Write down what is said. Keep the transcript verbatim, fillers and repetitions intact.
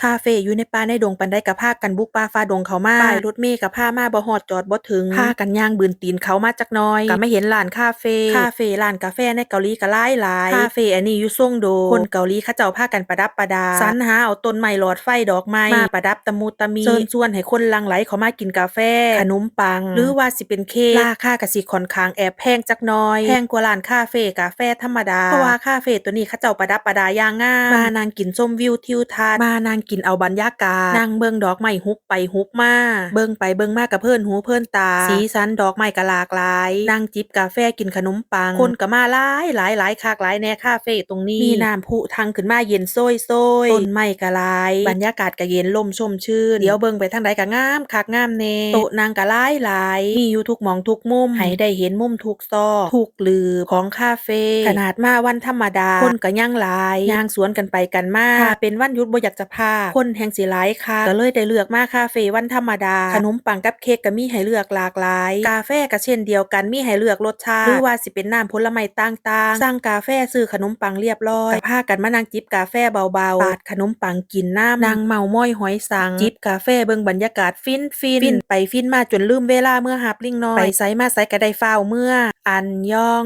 คาเฟอยู่ในป่าในดง ปานใดก็พากันบุกป่าฝ่าดงเข้ามา ป้ายรถเมล์ก็พามาบ่ฮอดจอดบ่ถึง พากันย่างบืนตีนเข้ามาจักหน่อย ก็มาเห็นร้านคาเฟ คาเฟร้านกาแฟในเกาหลีก็หลายหลาย คาเฟอันนี้อยู่ซงโด คนเกาหลีเขาเจ้าพากันประดับประดา สรรหาเอาต้นไม้ หลอดไฟ ดอกไม้ มาประดับตะมุตะมิ เชิญชวนให้คนหลั่งไหลเข้ามากินกาแฟ ขนมปัง หรือว่าสิเป็นเค้ก ราคาก็สิค่อนข้างแอบแพงจักหน่อย แพงกว่าร้านคาเฟกาแฟธรรมดา เพราะว่าคาเฟตัวนี้เขาเจ้าประดับประดาอย่างงาม มานั่งกินชมวิวทิวทัศน์ มานั่งกินเอาบรรยากาศ นั่งเบิ่งดอกไม้หุบไปหุบมา เบิ่งไปเบิ่งมาก็เพลินหูเพลินตา สีสันดอกไม้ก็หลากหลาย นั่งจิบกาแฟกินขนมปัง คนก็มาหลายหลายหลายคักหลายแน่ คาเฟตรงนี้ มีน้ำพุทั่งขึ้นมาเย็นโซยโซย ต้นไม้ก็หลาย บรรยากาศก็เย็นลมชุ่มชื่น เดี๋ยวเบิ่งไปทางใดก็งามคักงามแน่ โต๊ะนั่งก็หลายหลาย มีอยู่ทุกหม่องทุกมุม ให้ได้เห็นมุมทุกซอก ทุกหลืบของคาเฟ ขนาดมาวันธรรมดา คนก็ยังหลาย ย่างสวนกันไปกันมา ถ้าเป็นวันหยุดบ่อยากจะพลาด คนแฮงสิหลายคัก ก็เลยได้เลือกมาคาเฟวันธรรมดา ขนมปังกับเค้กก็มีให้เลือกหลากหลาย กาแฟก็เช่นเดียวกัน มีให้เลือกรสชาติ หรือว่าสิเป็นน้ำผลไม้ต่างๆ สั่งกาแฟซื้อขนมปังเรียบร้อย ก็พากันมานั่งจิบกาแฟเบาๆ ปาดขนมปังกินนำ นั่งเมาท์มอยหอยสัง จิบกาแฟเบิ่งบรรยากาศฟินๆ ฟินไปฟินมาจนลืมเวลาเมือฮับลิงน้อย ไปไสมาไสก็ได้ฟ้าวเมือ อันยอง